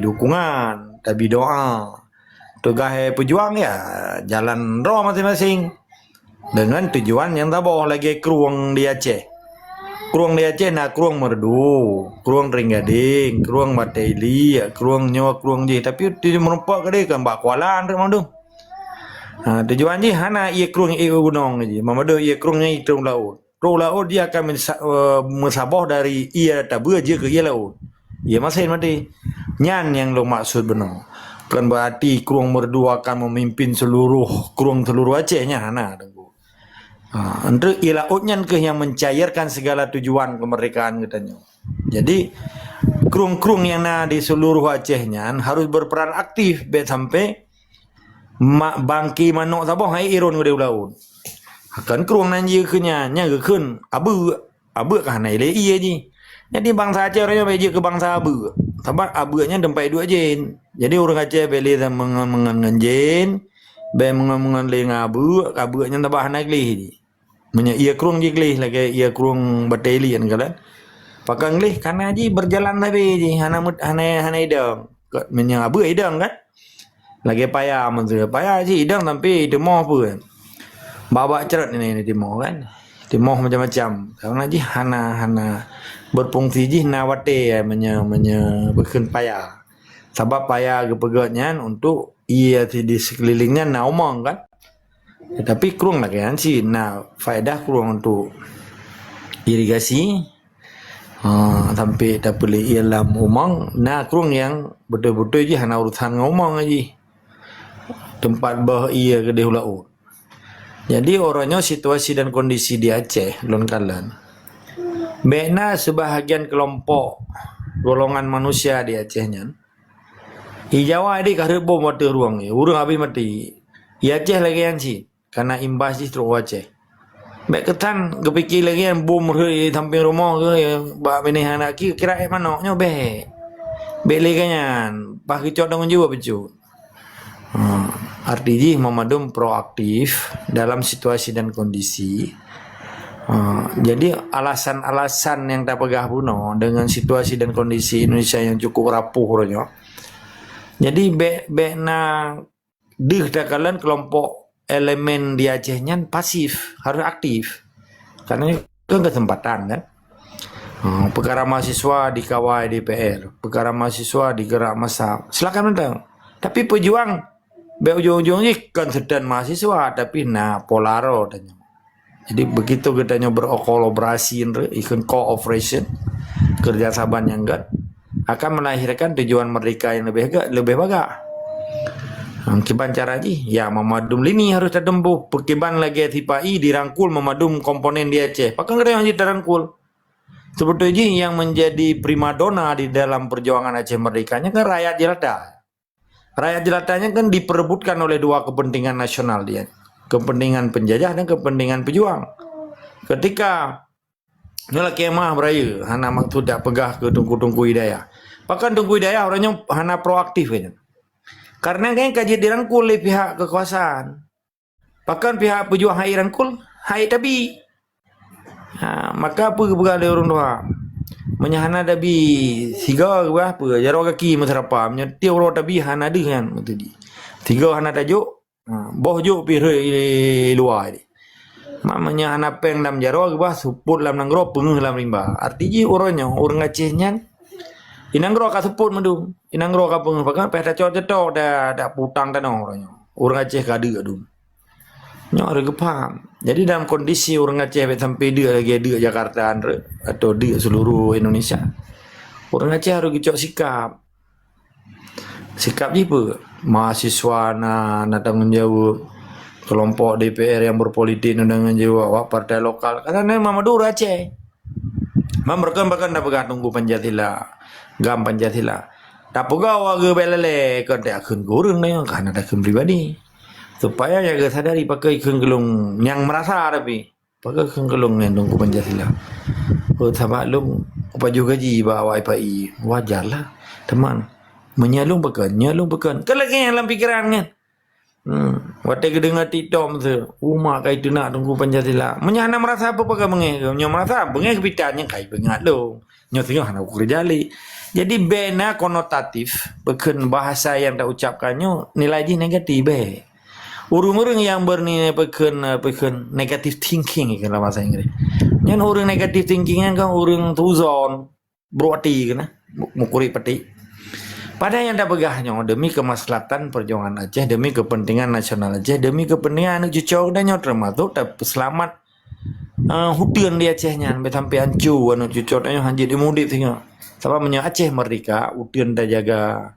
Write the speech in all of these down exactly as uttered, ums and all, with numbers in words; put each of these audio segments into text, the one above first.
dukungan, tabi doa. Tugaih peujuang ya jalan droe maséng-maséng. Dengan tujuan nyang saboh lagée krueng di Aceh. Krueng di Aceh na krueng Meureudu, krueng Trienggadeng, krueng Batée Iliek, krueng nyoe, krueng jih. Tapi tujuan meureumpok keudeh kan bak Kuala Anreuek mandum. Ha, tujuan jih hana ié krueng ié gunong jih. Meumandum ié krueng nyan ié krueng laôt. Krueng laôt jih akan meusa-, eh, meusaboh dari ié tabeue jeuet keu ié laôt. Ié maséng maté. Nyan nyang lôn maksud bunoe. Kon beurati krueng Meureudu akan memimpin seluruh krueng seluruh Aceh, nyan hana, Teungku. Ha, enteuk ié laôt nyan keuh nyang mencairkan segala tujuan kemerdekaan geutanyoe. Jadi, krueng-krueng nyang na di seluruh Aceh nyan harus berperan aktif, bék sampai ma-, bangke manok saboh hai iron u laôt. Akan krueng nan jih keu nyan, nyan geukheun abeuk. Abeuk ka hana ilée ié jih. Jadi bansa Aceh uroe nyoe bék jeuet keu bansa abeuk. Sabab abeuk nyan teumpat duek jén. Jadi ureuëng Aceh bék lé meungon-meungon ngon jén, bék meungon-meungon lé ngon abeuk, abeuk nyan sabab hana gleh jih. Meunyoe ié krueng jih gleh lagée ié krueng Batée Iliek nyan kan. Pakon gleh kana jih berjalan sabe jih, hana mut-, hana, hana idong. Meunyoe abeuk idong kan? Lagée paya meuseu. Paya jih idong tapi timoh peue? Babak crot ini, ini timoh kan. Timoh macam-macam. Karena jih hana, hana berfungsi jih na watée meunyoe, meunyoe beukheun paya. Sabab paya geupeugét nyan untuk ié di sekeliling nyan na umong kan. Tetapi krueng lagée nyan cit na faedah krueng untuk irigasi, ha, sampai tapeuleueh ié lam umong, na krueng nyang beutôi-beutôi jih hana urusan ngon umong jih. Teumpat boh ié keudeh u laôt. Jadi, uroe nyoe situasi dan kondisi di Aceh, lôn kalon. Bék na seubahagian keulompok golongan manusia di Aceh nyan. Di Jawa di ka rhot bom watée rueng, ureuëng habéh maté. Di Aceh lagée nyan cit. Kana imbas jih trok u Aceh. Bék keutan geupike lagée nyan bom rhot di sampéng rumoh keuh, bak binéh aneuk kira ék manok nyoe bék. Bék lagée nyan, bah geucok deungon jiwoe bacut. Ha, arti jih meumandum proaktif dalam situasi dan kondisi. Ha, jadi alasan-alasan nyang tapeugah bunoe dengan situasi dan kondisi Indonesia nyang cukup rapuh uroe nyoe. Jadi bék, bék na deuh takalon keulompok elemen di Aceh nyan pasif, harus aktif. Karena kan kesempatan kan. Ha, peukara mahasiswa dikawai DPR, peukara mahasiswa digerak massa. Silakan datang. Tapi peujuang bék ujong-ujong jih kon seudang mahasiswa, tapi na pola roh tanyoe. Jadi begitu geutanyoe berkolaborasi, ikon cooperation, kerjasama nyang gét, akan melahirkan tujuan merdeka yang lebih gét, lebih bagah. Ha, kiban cara jih, ya meumandum lini harus tatempuh. Peukiban lagée sipa-i dirangkul meumandum komponen di Aceh. Pakon geutanyoe jih tarangkul? Sebetulnya jih yang menjadi primadona di dalam perjuangan Aceh Merdeka nyan kan rakyat jelata. Rakyat jelata nyan kan diperebutkan oleh dua kepentingan nasional dia. Kepentingan penjajah dan kepentingan pejuang. Ketika nyoe lakée meu'ah beuraya, hana maksud dak peugah keu Teungku-teungku Hidayah. Pakon Teungku Hidayah uroe nyoe hana proaktif nyan. Karena gobnyan ka jeuet dirangkul lé pihak kekuasaan. Pakon pihak peujuang han ék rangkul, han ék tabi. Ha, maka peue geupeugah lé ureuëng tuha? Meunyoe hana tabi sigoe geupeugah peue? Jaroe gaki meuseurapa. Meunyoe tiep uroe tabi hana deuh nyan, maksud jih. Sigoe hana tajok, ha, boh jok pih rhot i luwa jih. Mak meunyoe hana péng lam jaroe geupeugah seupôt lam nanggroe, peungeuh lam rimba. Arti jih uroe nyoe ureuëng Aceh nyan, i nanggroe ka seupôt mandum, i nanggroe ka peungeuh, pakon payah tacok-cok dak, dak peutang tanoh uroe nyoe. Ureuëng Aceh ka deuk dum. Nyoe harôh geupaham. Jadi dalam kondisi ureuëng Aceh bék sampai deuk lagée deuk Jakarta atau deuk seluruh Indonesia, ureuëng Aceh harôh geucok sikap. Sikap jih peue? Mahasiswa na, na tanggung jaweueb. Kelompok DPR yang berpolitik na tanggung jaweueb. Awak partai lokal. Karena memang Madura Aceh. Meumreukon-reukon tapeugah Teungku Pancasila, GAM Pancasila. Tapeugah awak geuh bék lalée, kon takheun keu ureuëng nyoe, ka hana takheun pribadi. Supaya ya geusadari pakon kheun keu lôn nyang meurasa tapi. Pakon kheun keu lôn ngon Teungku Pancasila. Oh, sabab lôn kupajoh gaji bak awak sipa-i. Wajar lah, teuma. Meunyoe lôn pakon, nyoe lôn pakon. Kan lagée nyang lam pikeran kan? Hmm. Watée geudeungoe TikTok meuseu, umat ka iteunak Teungku Pancasila. Meunyoe hana meurasa peue pakon beungéh, nyoe meurasa beungéh keupitan nyang ka ipeungat lôn. Nyoe singoh hana kukeureuja lé. Jadi bèk na konotatif, peukheun bahasa nyang taucapkan nyoe nilai jih negatif, bèk. Ureuëng-ureuëng nyang beurani peukheun, peukheun negative thinking keu bahasa Inggris. Nyan ureuëng negative thinking nyan kan ureuëng tuzon, brok até keunan, meukurek peutik. Padahai nyang tapeugah nyoe demi kemaslahatan perjuangan Aceh, demi kepentingan nasional Aceh, demi kepentingan aneuk cucoe geutanyoe, termasuk tapeuseulamat eh, uteuen di Aceh nyan, bèk sampai anco aneuk cucoe tanyoe hana jeuet jimeudép singoh. Sabab meunyoe Aceh merdeka, uteuen tajaga,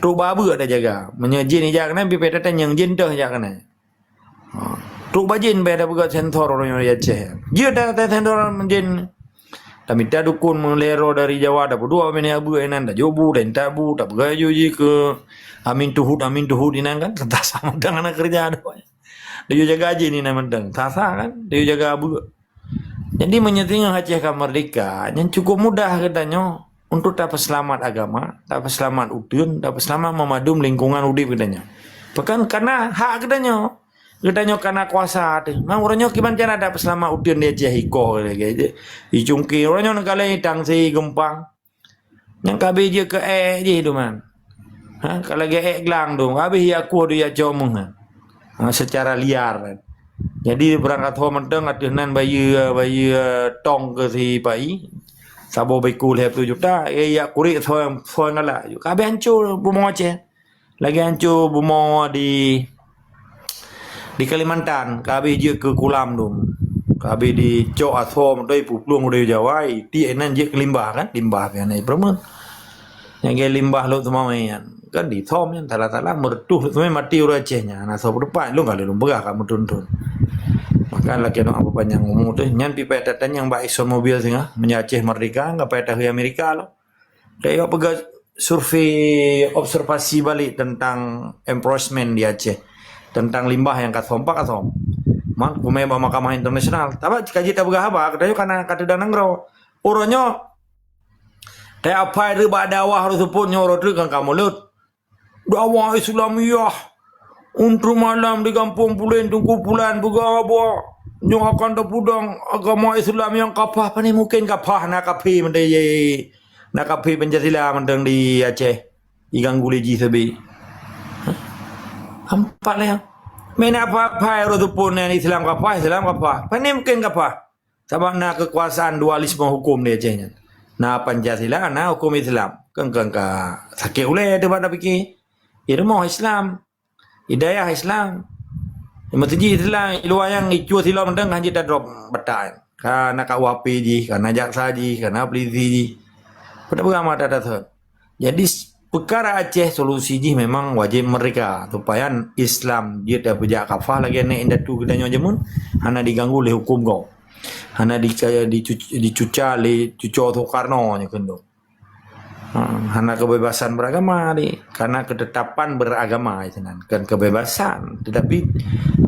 trok bak abeuk tajaga. Meunyoe jén ijak keunan, pih payah tatanyong jén toh ijak keunan. Ha. Trok bak jén payah tapeugah sensor ureuëng nyoe di Aceh. Jeuet ta-, tasensor jén. Tamita dukon meulhèe droe dari Jawa, tapeuduek binéh abeuk inan, tajok bu, taintat bu, tapeugah laju jih keu amin tuhut, amin tuhut inan kan, teuntang sama dengan keureuja tu. Laju jaga jén inan mantong. Sah-sah kan? Laju jaga abeuk. Jadi, meunyoe singoh Aceh ka merdeka, nyan cukup mudah geutanyoe untuk tapeuseulamat agama, tapeuseulamat uteuen, tapeuseulamat meumandum lingkungan udép geutanyoe. Bahkan kana hak geutanyoe. Geutanyoe kana kuasa teuh. Mang uroe nyoe kiban cara tapeuseulamat uteuen di Aceh ikoh lagèe jih. Icungké uroe nyoe neukalon itang si geumpang. Nyang ka abéh jeuet keu ék jih duman. Ha, ka lagèe ék glang dum, ka abéh jak kueh dum jak cok meuh nyan. Ha, secara liar kan. Jadi, beurangkat ho mantong ateueh nan bayeue, bayeue tong keu si pai. Saboh beuku lhèe ploh juta, eh, jak kurek soe, soe galak. Ka abéh hanco bumoe Aceh. Lagèe hanco bumoe di, di Kalimantan, ka abéh jeuet keu kulam dum. Ka abéh dicok asoe mantong ipuplueng u Jawa, itiek inan jeuet keu limbah kan, limbah pih hana jipeurumeuen. Nyang lagèe limbah Lhokseumawe nyan, kan dithom nyan, salah-salah meureutôh Lhokseumawe maté ureueng Aceh nyan, hana soe peuteupat, lôn ka lôn peugah ka meuthon-thon. Maka lakèe nyoe apa panjang umu teuh, nyan pih payah tatanyong bak ExxonMobil singoh, meunyoe Aceh merdeka, ka payah tahôi Amerika lom. Dayok peugah survei observasi balik tentang encroachment di Aceh, tentang limbah nyang ka thom, pat ka thom. Man kumè bak mahkamah internasional. Tapi ka jeuet tapeugah haba, geutanyoe kana ka teudong nanggroe. Uroe nyoe, teuapai reuh bak dakwah reuh seupôt nyoe uroe treuk kan ka mulod. Dakwah Islamiyah. Untuk malam di Gampông Pulen, Teungku Pulan peugah haba, nyoe akan tapeudong agama Islam nyang kafah. Pane mungken kafah, na kafé mantong, na kafé Pancasila mantong di Aceh, diganggu lé jih sabe. Hah? Ampat lé. Meunan apa-apa uroe seupôt nyan Islam kafah, Islam kafah. Pane mungken kafah. Sabab na keukuasaan dualisme hukum di Aceh nyan. Na Pancasila, na hukum Islam. Kan, kan ka sakét ulèe teuh bak tapiké. Di rumoh Islam. Di dayah Islam. Di meuseujid Islam. Di luwa nyan, di cue silop mantong hana jeuet tadrop batai. Ka na KUHP jih, ka na jaksa jih, ka na polisi jih. Pada peugah mata tasot. Jadi, s-, peukara Aceh solusi jih memang wajéb merdeka, supaya Islam jeuet tapeujak kafah lagèe nèk indatu geutanyoe jameun, hana diganggu lé hukum gob. Hana di-, dicu-, dicuca lé cuco Soekarno nyoe keunoe. Ha, hana kebebasan beragama di, karena ketetapan beragama itu nan, kan kebebasan, tetapi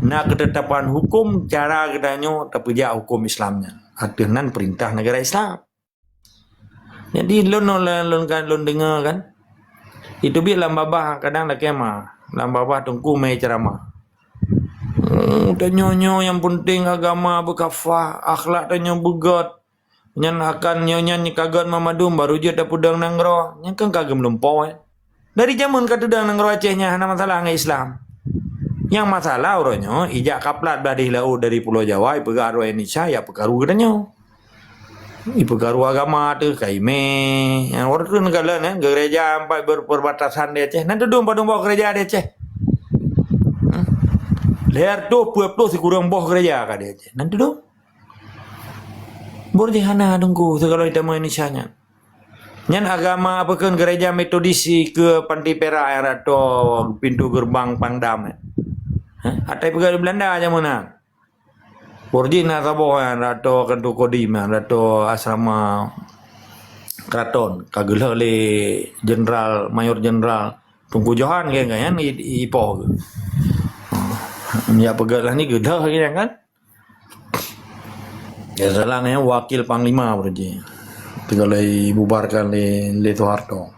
na ketetapan hukum cara geutanyoe tapeujak hukum Islam nyan. Ateueh nan perintah negara Islam. Jadi lôn, lôn, lôn kan, lôn deungoe kan. Itu biet lam babah kadang lakèe ma, lam babah teungku mé ceramah. Oh, tanyoe nyoe nyang penting agama beukafah, akhlak tanyoe beugöt. Nyan akan nyoe nyan ka göt mamandum baru jeuet tapeudong nanggroe. Nyan kan ka geumeulimpôh, eh. Dari jameun ka teudong nanggroe Aceh nyan hana masalah ngon Islam. Nyang masalah uroe nyoe ijak kaplat blah di laôt dari Pulo Jawa, ipeugah droe Indonesia, ya peukaru geutanyoe. Ipeukaru agama teuh, ka imé. Nyang uroe teuh neukalon, eh, gereja empat ber-, perbatasan di Aceh. Nan tudong padum boh gereja di Aceh. Hmm. Lhèe reutôh peuet ploh sikureueng boh gereja ka di Aceh. Nan tudong. Bor jih hana teungku, sigohlom itamong Indonesia nyan. Nyan agama apa kheun gereja Metodis ikeue Panti Perak nyang rot pintoe geurbang Pangdam, eh. Hah? Atai peugah di Belanda jameun na. Bor jih na saboh nyang rot keutu Kodim, nyang rot asrama keuraton. Ka geulheueh lé Jenderal, Mayor Jenderal Teungku Johan, kan, kan, nyan i, i, ipoh geuh. Ha, ya peugah lah ni geulheueh lagèe nyan, kan. Ya, salah nyan wakil panglima berarti. Teungoh lheueh bubarkan lé, lé Soeharto.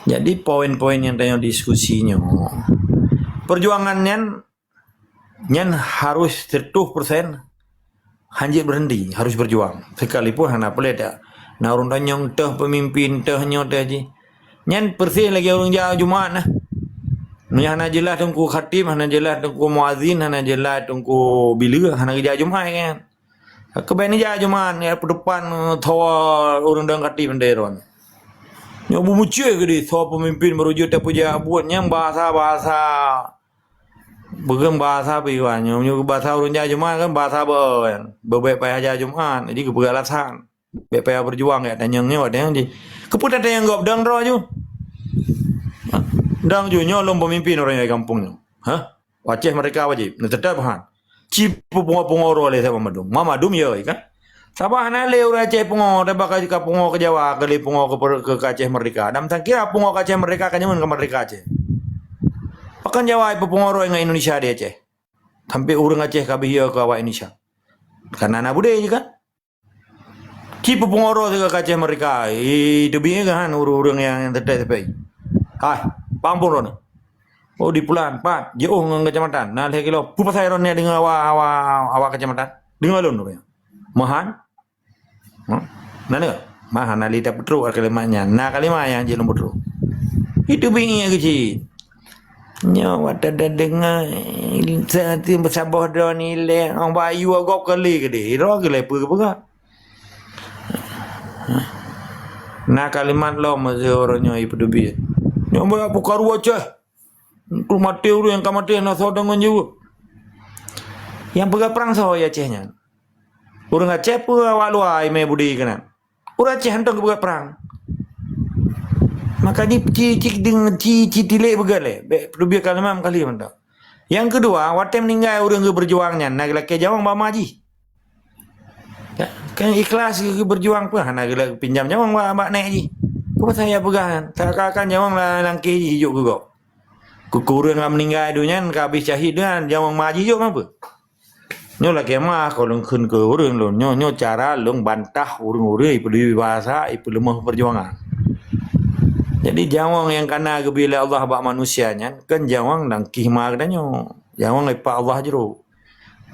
Jadi, poin-poin nyang tanyoe diskusi nyoe, perjuangan nyan, nyan harus seratus persen hanjeuet berhenti, harus berjuang. Sekalipun hana peulét dak. Na ureuëng tanyong teuh peumimpin, teuh nyoe, teuh jih. Nyan persis lagée ureuëng jak Jumat nah. Meunyoe hana jeulaih teungku khatib, hana jeulaih teungku muazin, hana jeulaih teungku bileue, hana geujak Jumat kan. Keubah ni jak Jumat, ya peudepan tho ureuëng dang khatib ndai ron. Nyoe beumucue geude tho peumimpin baru jeuet tapeujak buet nyang bahasa-bahasa Beugeum bahasa piwan nyoe, nyoe bahasa ureuëng jak Jumat kan bahasa beu, beu bék payah jak Jumat, jadi geupeugah alasan. Bék payah beujuang, jak tanyong nyoe, tanyong jih. Keupeue tatanyong gob dang droe ju? Dang ju nyoe lom peumimpin ureuëng nyang gampông nyoe. Hah? Aceh merdeka wajib. Nah, teutap han. Ci peupungo-pungo droe lé saban mandum. Ma mandum ya kan? Sabab hana lé ureuëng Aceh pungo, teuba ka, ka pungo keu Jawa, ka lé pungo keu, keu, keu Aceh merdeka. Dan meusakia pungo keu Aceh merdeka, ka nyaman keu merdeka Aceh. Pakon Jawa ipeupungo droe ngon Indonesia di Aceh? Sampai ureuëng Aceh ka bihia keu awak Indonesia. Karena na budaya je kan? Ci peupungo droe sigoe keu Aceh merdeka. Ih, teubiet kan ureuëng-ureuëng nyang, nyang teutap sampai. Hai, pampun droe ni. Oh, di pulan, pat, jiôh ngon kacamata. Na lhée kilo, peue pasai droe ni deungon awak, awak, awak kacamata? Deungon lôn droe ni. Mahan? Hmm? Na deungoe? Mah hana lé tapeutrok kalimat nyan. Na kalimat nyang jeuet lôn peutrok. Itu bingung keucit. Nyoe watée tadeungoe, sa-, saboh droe ni lé, ong bayu gob kali keudeh. Droe keu lé peue geupeugah. Na kalimat lom masa uroe nyoe ipeuteubiet. Nyoe bak peukaru Aceh. Untuk maté ureuëng nyang ka maté na soe deungon jaweueb. Nyang peugah prang soe ya Aceh nyan? Ureuëng Aceh peue awak luwa imé budi keunan? Ureuëng Aceh hantom geupeugah prang. Maka ji ci, ci, deng-, ci, ci tilék beugét lé. Bék peuteubiet kalimat meukalih mantong. Nyang keudua, watée meuninggai ureuëng geuh beujuang nyan, na geulakée jawang bak ma jih. Ya, kan ikhlas geuh beujuang pun hana geulakée pinjam jawang bak, bak nek jih. Peue pasai ya peugah kan? Seakan-akan jawang la-, langkeh jih jok keu gob. Keu, keu ureuëng ka meuninggai donya, ka habéh syahid donya, jawang ma jih jok meunapa? Nyoe lakée meuah kon lôn kheun keu ureuëng lôn. Nyoe, nyoe cara lôn bantah ureuëng-ureuëng ipeuleueh bahasa, ipeuleumoh peujuangan. Jadi, jawang nyang kana geubri lé Allah bak manusia nyan, kon jawang langkeh ma geutanyoe. Jawang ipak Allah jroh.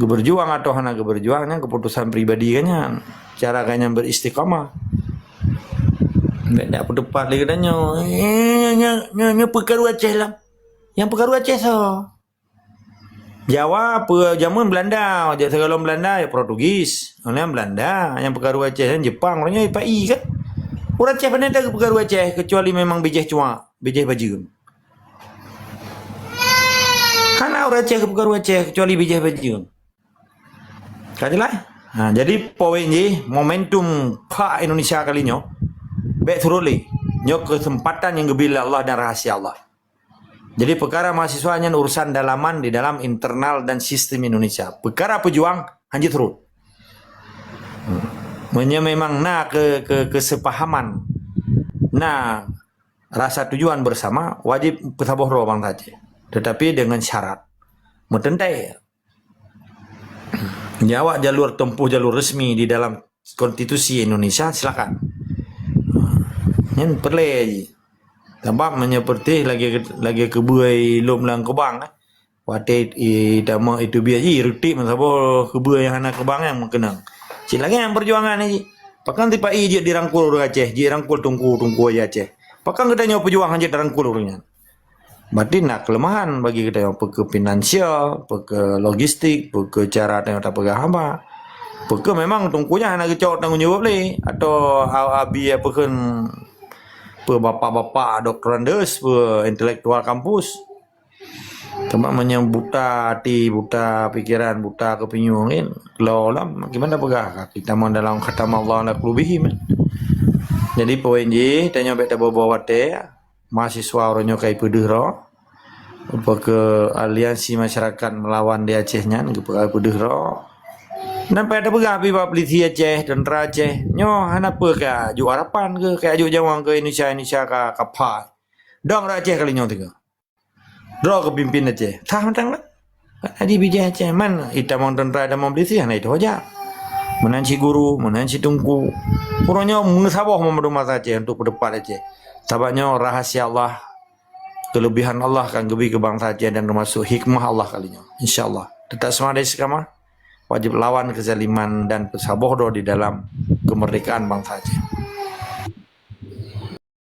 Geubeujuang atawa hana geubeujuang, nyan keuputosan pribadi geuh nyan. Cara geuh nyan beristiqamah. Bék dak peuteupat lé geutanyoe. Eh, nyoe, nyoe, nyoe peukaru Aceh lam. Nyang peukaru Aceh soe? Jawa peue jameun Belanda, jak sigohlom Belanda, ya Portugis. Nyan Belanda, nyang peukaru Aceh nyan Jepang, uroe nyoe ipai kan. Ureuëng Aceh pane teuh peukaru Aceh, kecuali memang bijéh cuak, bijéh bajeueng. Hana ureuëng Aceh peukaru Aceh, kecuali bijéh bajeueng. Ka jeulaih? Ha, jadi poin jih, momentum phak Indonesia kali nyoe, bék surot lé. Nyoe keuseumpatan nyang geubri lé Allah dan rahasia Allah. Jadi, peukara mahasiswa nyan urusan dalaman di dalam internal dan sistem Indonesia. Peukara peujuang hanjeuet surot. Hmm. Meunyoe memang na ke, ke, kesepahaman, na rasa tujuan bersama, wajib peusaboh droe bansa Aceh. Tetapi dengan syarat. Meuteuntée. Nyoe awak jalur tempuh jalur resmi di dalam konstitusi Indonesia, silakan. Nyan peureulée jih. Sabab meunyoe peureutih lagée, lagée keubeue lom lam keubang, eh. Watée i-, i-, tamong ipeuteubiet jih, reutik meusaboh keubeue nyang hana keubang nyang meukeunong. Cit lagée nyang peujuangan jih. Pakon tipa-i jeuet dirangkul ureuëng Aceh, jeuet rangkul teungku-teungku Aceh. Pakon geutanyoe peujuang hanjeuet dirangkul ureuëng nyan? Berarti na keuleumahan bagi geutanyoe, peu keu finansial, peu keu logistik, peu keu cara tanyoe tapeugah haba. Peu keu memang teungku nyan hana geucok tanggong jaweueb lé, atau a-, abi, apa kheun, peu bapak-bapak doktorandus, peu intelektual kampus. Teuma meunyoe buta até, buta pikeran, buta keupinyueng kan, lom, gimana peugah, kita mau dalam khatam Allah ala qulubihim. Jadi poin jih, tanyoe bék taboh-boh watée, mahasiswa uroe nyoe ka ipeudeuh droe. Peu keu aliansi masyarakat melawan di Aceh nyan, geupeudeuh droe. Dan payah tapeugah pih bak polisi Aceh, tentara Aceh. Nyoe hana peue ka juk harapan keu, ka juk jawang keu Indonesia, Indonesia ka, ka pha. Dong ureuëng Aceh kali nyoe teuka. Droe keu pimpin Aceh. Sah mantong lah. Jadi bijéh Aceh. Man itamong tentara, itamong polisi, hana itoh jak. Meunan si guru, meunan si teungku. Uroe nyoe meusaboh meumadu masa Aceh untuk peudepat Aceh. Sabab nyoe rahasia Allah, kelebihan Allah akan geubri keu bansa Aceh dan termasuk hikmah Allah kali nyoe. Insya Allah. Tetap semangat istiqamah. Wajib lawan kezaliman dan peusaboh droe di dalam kemerdekaan bansa Aceh.